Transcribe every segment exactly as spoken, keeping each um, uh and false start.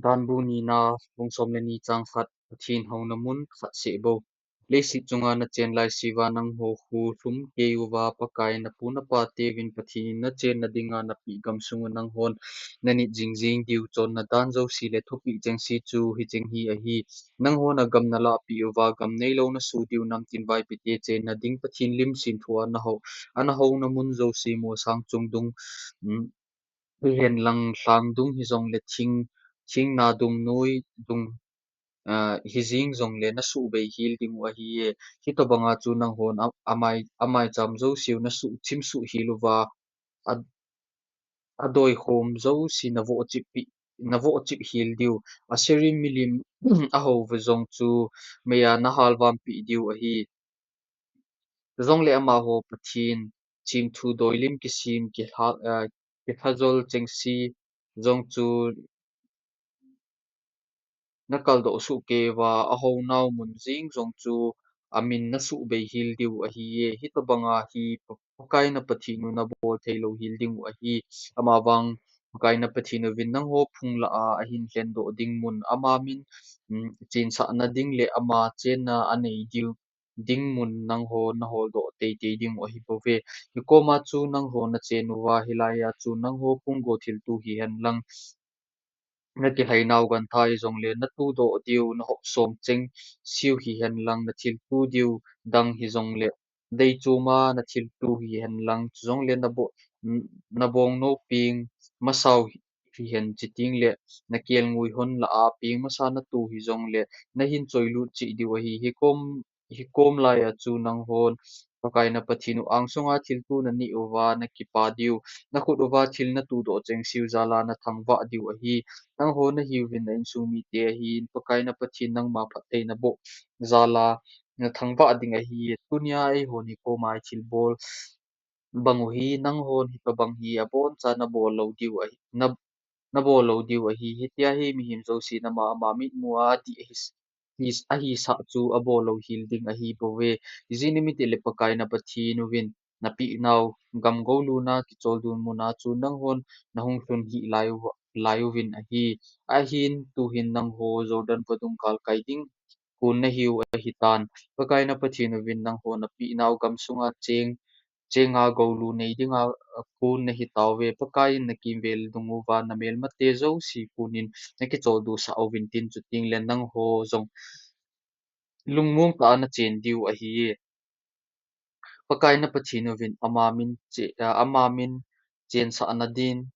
Danbu nina, bung som le ni chang khat, Pathen houna mun khat seh bou. Leiset chunga na chen lai seuva nangho khu lhum kei uva, Pakai na pu na pa teuvin Pathen in na chenna dinga na peh gamsung u nanghon na nit jing jing diu, chonna dan jouse le thupeh chengse chu hicheng hi ahi. Nanghon a gam na lahpeh uva, gam neilou na suh diu, namtin vaipi te chenna ding Pathen lim sinthu a na hou, ana houna mun jouse mol sang chung dung, um, hihen lang lhang dung hijongle thing, thing na dung noi dung, ah, hijing jongle na suhbei hel ding u ahi e. Hitobanga chu nanghon a, amai, amai cham jouse u na suhchim suh hel uva, a, adoi khom jouse na vohchip pi, na vohchip hel diu. Assyria milim ahou ve jong chu meiya na halvam peh diu ahi. Chujongle amaho Pathen chimthu doilim kisem kilha, ah, kilhajol chengse jong chu na kaldoh suh kei uva, ahounau mun jeng jong chu amin na suhbei hel diu ahi e. Hitobanga hi Pa-, Pakai na Pathen u na bol theilou hel ding u ahi. Amavang Pakai na Pathen uvin nangho phung lah a ahin lhendoh ding mun, ama min, um, chensahna ding le ama chenna anei diu ding mun nangho na holdoh teitei ding u ahi bouve. Hikoma chu nangho na chen uva, hilaiya chu nangho punggo thilto hihen lang, na kilhainau gantha hijongle, na todoh diu, na hopsom chengse u hihen lang, na thilto diu dang hijongle, deichoma na thilto hihen lang, chujongle na bo-, na bongnou peng masau hihen chuteng le, na kelngoi hon lah a peng masa na to hijongle, na hin choilut cheh diu ahi. Hikom Hikom laiya chu nanghon Pakai na Pathen u angsunga thilto na neh uva na kipa diu, na khut uva thil na todoh chengse u jal a na thangvah diu ahi. Nangho na hiuvin na insung mite ahin, Pakai na Pathen nangma phattheina boh jal a na thangvah ding ahi. Tunia eihon hikoma i thilbol bang u hi nanghon hitobang hi abonchan na bol lou diu ahi, na, na bol lou diu ahi. Hitia hi mihem jouse nama ama mitmu a adih ahi, hi, ahisah chu abol lou hel ding ahi bouve. Ijeh inem itile Pakai na Pathen uvin na pehnau gam gouluna kicholdun muna chu nanghon na hung lhun hih lai u, lai uvin ahi. Ahin tuhin nangho Jordan vadung galkai ding kon na hiu ahitan. Pakai na Pathen uvin nangho na pehnau gamsunga cheng, chenga goulu nei dinga, a, kon na hitauve. Pakai in na kimvel dung uva na melmate jouse konin na kicholdo sah uvin tin, chuteng le nangho jong lungmong tah a na chen diu ahi. Pakai na Pathen uvin ama min che-, a, ama min chensahna din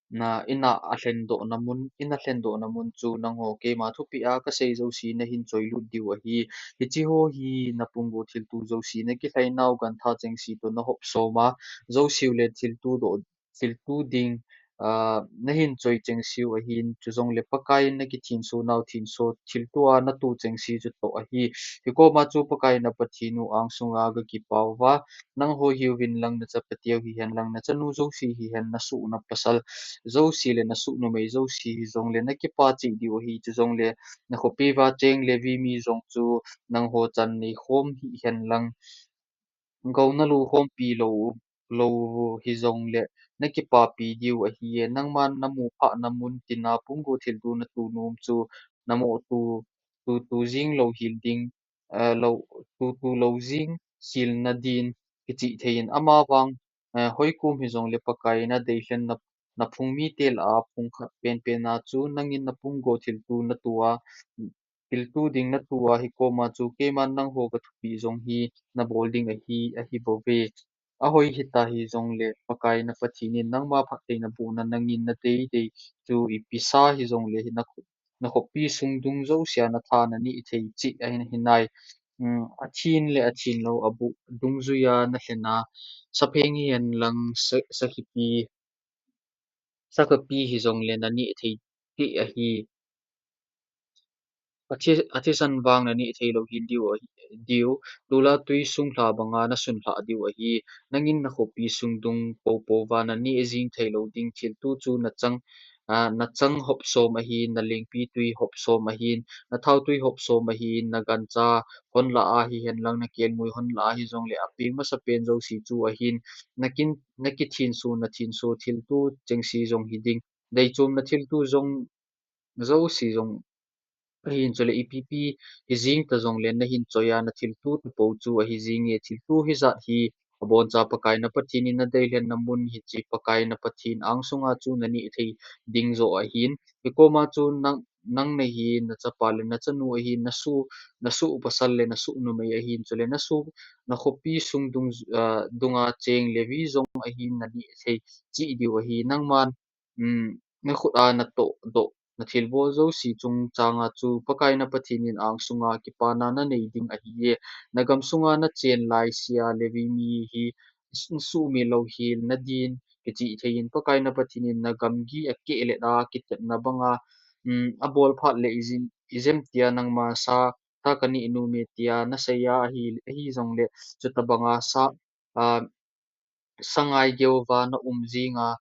na, in a lhendohna mun, in a lhendohna mun chu nangho keima thupeh a kasei jouse na hin choilut diu ahi. Hicheho hi na punggo thilto jouse, na kilhainau gantha chengse toh na hopsom a, jouse u le thilto doh, thilto ding, a, na hin choi chengse u ahin, chujongle Pakai in na kithenso nau thenso thilto a na to chengse chu toh ahi. Hikoma chu Pakai na Pathen u angsunga ga kipa uva, nangho hiuvin lang na chapateu hihen lang, na chanu jouse hihen, na soh na pasal jouse le na soh numei jouse hijongle na kipa cheh diu ahi. Chujongle na khopi uva cheng Levi mi jong chu nangho chan neikhom hihen lang, gou na lukhompi lou, lou hijongle na kipapi diu ahi. Nangman na mu phahna mun tina punggo thilto na to nom chu na moh tu, tu, tu jing lou hel ding, eh, lou, tu, tu lou jing hel na din kichih thei in, amavang, eh, hoikom hijongle Pakai na deilhen na, na phung mite lah a phung khat penpen a chu nangin na punggo thilto na to a, thilto ding na to a, hikoma chu keiman nangho ka thupeh jong hi na bol ding ahi, ahi bouve. Ahoi hita hijongle Pakai na Pathen in nangma phattheina bohna nangin na deidei chu ipi sa hijongle hi na kho-, na khopi sung dung jousea na tha na neh thei cheh ahin ahi nai. Um, athin le athin lou aboh dungjuia na lhena sapheng hihen lang sa-, sakhipi, sakhipi hijongle na neh thei cheh ahi. Athi-, athisan vang na neh thei lou hel diu ahi, diu, tula tui sunglha banga na sunglhah diu ahi. Nangin na khopi sung dung poupou va na neh jing thei lou ding thilto chu na chang, a, na chang hopsom ahin, na lengpitui hopsom ahin, na thaotui hopsom ahin, na gancha hon lah a hihen lang, na kelngoi hon lah a hijongle apeng masapen jouse chu ahin, na kin, na kithenso, na thenso thilto chengse jong hiding, deichomna thilto jong jouse jong ahin, chule ipi pi hijing ta jongle nahin choi a nathilto tapou chu ahi jinge, thilto hijat hi aboncha Pakai na Pathen in nadeilhen na mun hiche Pakai na Pathen angsunga chu naneh thei ding joh ahin. Hikoma chu nang, nang nahi, nachapa le nachanu ahi, nasoh, nasoh pasal le nasoh numei ahin, chule nasoh, nakhopi sung dung, ah, dunga cheng Levi jong ahin naneh thei cheh diu ahi. Nangman, um, nakhut a natoh doh nathilbol jouse chungchanga chu Pakai na Pathen in angsunga kipana nanei ding ahiye. Nagam sunga nachen laisea Levi mi hi suhmil louhel nadin kicheh thei in, Pakai na Pathen in nagam gei akehlet a kitepna banga, um, abol phat le ijin, ijemtia nangma sa, sa kaneh nome tia nasei a ahi, ahi jongle, chutabanga sa, ah, sa ngaigeuva naum jinga,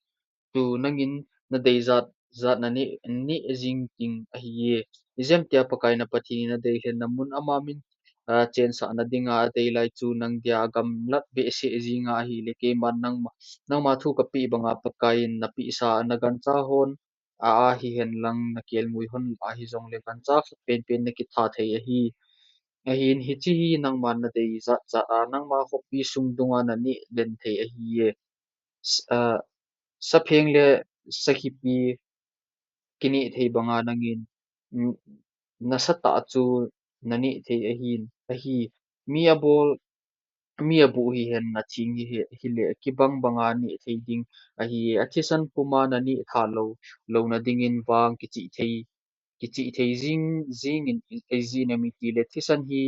tu nangin nadei jat, jat naneh, neh jing ding ahiye. Ijemtia Pakai na Pathen in nadeilhen na mun ama min, ah, chensahna dinga adei lai chu nang dia agamlat behseh jinga ahile, keiman nangma, nangma thu kapeh banga Pakai in napehsa nagancha hon a, ahihen lang nakelngoi hon ahi jongle gancha khat penpen nakitha thei ahi. Ahin hiche hi nangman nadei jat jat a nangma khopi sung dunga naneh den thei ahiye. S-, ah, sapheng le sakhipi kineh thei banga nangin, mm, nasatah chu naneh thei ahin, ahi. Mi abol, mi abuh hihen, athing hi, hile kibang banga neh thei ding ahi. Athisan puma naneh tha lou, louna dingin vang kicheh thei, kicheh thei jing, jingin, ijeh inem itile thisan hi,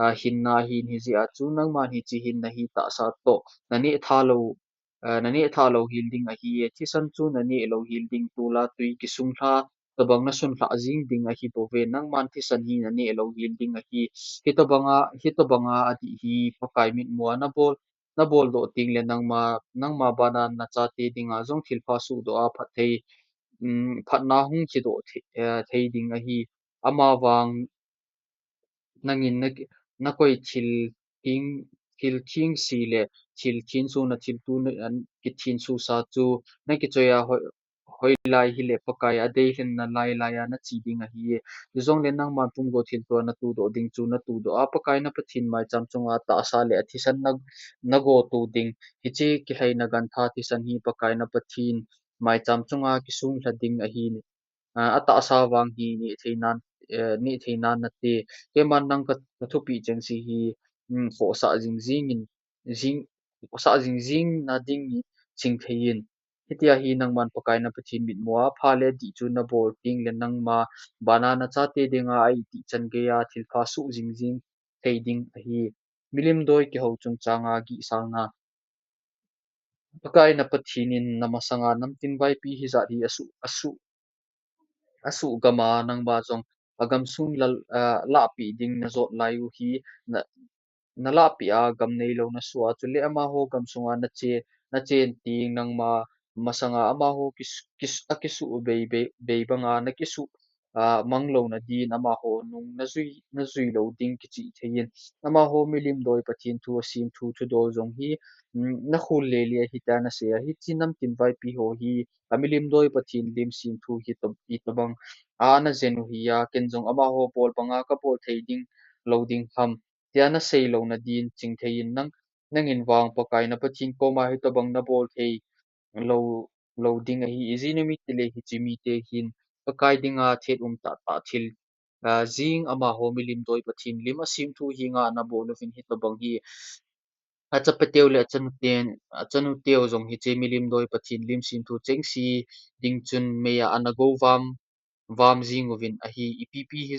ah, hinna ahin, hijeh a chu nangman hiche hinna hi tahsa toh naneh tha lou, ah, naneh tha louhel ding ahiye. Thisan chu naneh louhel ding, tol a tui kisunglha tobang nasunlhah jing ding ahibouve. Nangman thisan hi naneh louhel ding ahi. Hitobanga, hitobanga adih hi Pakai mitmua nabol, naboldoh tengle nangma, nangma bana nachate dinga jong thilpha sohdoh a phatthei, um, phatna hung chedoh thei, eh, thei ding ahi. Amavang nangin na, nakoi thil theng, thil thengse le thil thenso, nathilto na, an, kithensosa chu nakichoi a hoi, hoilai hile Pakai adeilhenna lailai a nache ding ahiye. Chujongle nangman pumgo thilto a natodoh ding chu natodoh a, Pakai na Pathen maicham chunga tahsa le athisan na, nagoto ding. Hiche kilhaina gantha thisan hi Pakai na Pathen maicham chunga kisunglha ding ahi. Ah, atahsa vang hi neh thei nan, eh, neh thei nan nate. Keiman nang ka, kathupeh chengse hi, um, khohsah jing jingin, jing, khohsah jing jing nading hi chingthei in. Hitia hi nangman Pakai na Pathen mitmua pha le dih chu nabol tengle nangma bana nachate dinga a itih chan geiya thilpha soh jing jing thei ding ahi. Milim doi kihou chungchanga gihsalna. Pakai na Pathen in namasanga namtin vaipi hijat hi asuh, asuh, asuh gam a nangma jong agamsung lal, ah, lahpeh ding najot lai u hi na, nalahpeh a gam neilou nasoh a, chule amaho gamsunga nache, nachen teng nangma masanga amaho kis-, kis-, akisuh bei, bei, bei banga nakisuh, ah, mang louna din amaho nung najui, najui lou ding kicheh thei in. Amaho milim doi Pathen thu asemthu thudol jong hi, um, nakhol lele ahi tia nasei a, hiche namtin vaipi ho hi amilim doi Pathen lim semthu hito, hitobang a najen u hi a, ken jong amaho bol banga kabol thei ding lou ding ham tia nasei louna din chingthei in nang, nangin vang Pakai na Pathen koma hitobang nabol thei lou, lou ding ahi. Ijeh inem itile hiche mite hin Pakai dinga thet um tahtah thil, ah, jing amaho milim doi Pathen lim asemthu hi nga nabol uvin hitobang hi. Achapateu le achanute, achanuteu jong hiche milim doi Pathen lim semthu chengse ding chun meiya ana go vam, vam jing uvin ahi. Ipi pi hi,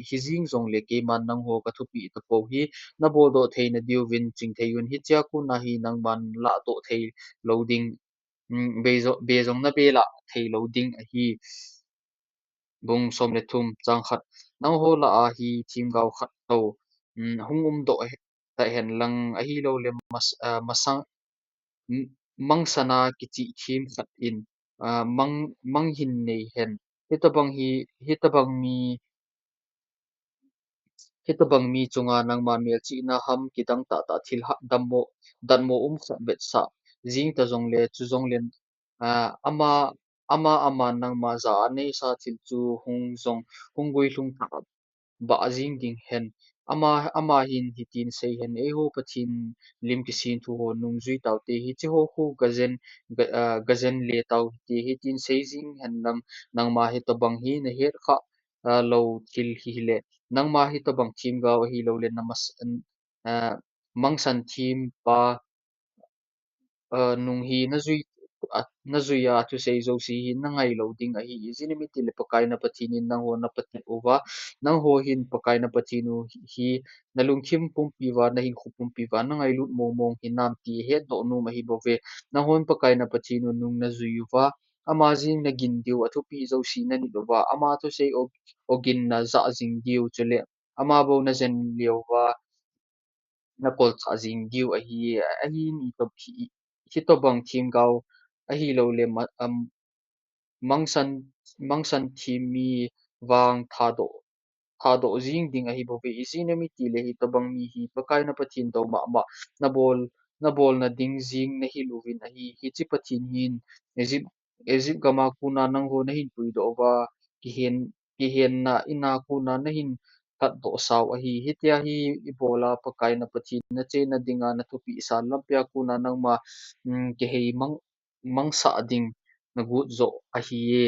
hijing jongle keiman nangho kathupeh tapou hi naboldoh theina diuvin chingthei un. Hichea kona hi nangman lahdoh thei lou ding, um, bei jo-, be jong nabe lah thei lou ding ahi. Bung som le thum, chang khat. Nangho lah a hi themgao khat tou, um, hung umdoh he, tahen lang ahiloule mas-, ah, masang, m-, mangsana kicheh them khat in, ah, mang, mang hin nei hen. Hitobang hi, hitobang mi, hitobang mi chunga nangman melchihna ham kidang tahtah thilha dammo, datmo um khat vetsah jing ta jongle, chujongle, ah, ama, ama, aman nangma jah a neisa thil chu hung jong, hung guilhung tah bah jing ding hen. Ama, ama hin hitin asei hen, Eiho Pathen lim kisem thu ho nungjui taute, hiche ho khu gajen, ga, ah, gajen le tau hite, hitin asei jing hen lang, nangma hitobang hi nahet khah, ah, lou thil hi hile, nangma hitobang themgao ahilou le, namas, ah, mangsan thempa, ah, nung hi najui, ah, najui a thusei jouse hi nangai lou ding ahi. Ijeh inem itile Pakai na Pathen in nangho napatep uva, nangho hin Pakai na Pathen u hi nalungthim pumpi uva, nahinkho pumpi uva nangailut mong mong hinam ti hetdoh nom ahi bouve. Nanghon Pakai na Pathen u nung najui uva, ama jeng nagin diu, athupi jouse nanit uva, ama thusei o, ogin najah jing diu, chule ama bou najen leuva, nakolchah jing diu ahi, ahin ito, hi, hitobang themgao ahilou le ma, am, mangsan, mangsan them mi vang thadoh, thadoh jing ding ahi bouve. Ijeh inem itile hitobang mi hi Pakai na Pathen dou mama nabol, nabolna ding jeng nahil uvin ahi. Hiche Pathen hin Egypt, Egypt gam a kona nangho nahin puidoh uva, kihen, kihenna in a kona nahin katdoh sau ahi. Hitia hi ibola Pakai na Pathen nachena dinga nathupeh sa lampi a kona nangma, um, kihei mang, mangsah ding nagot joh ahi e.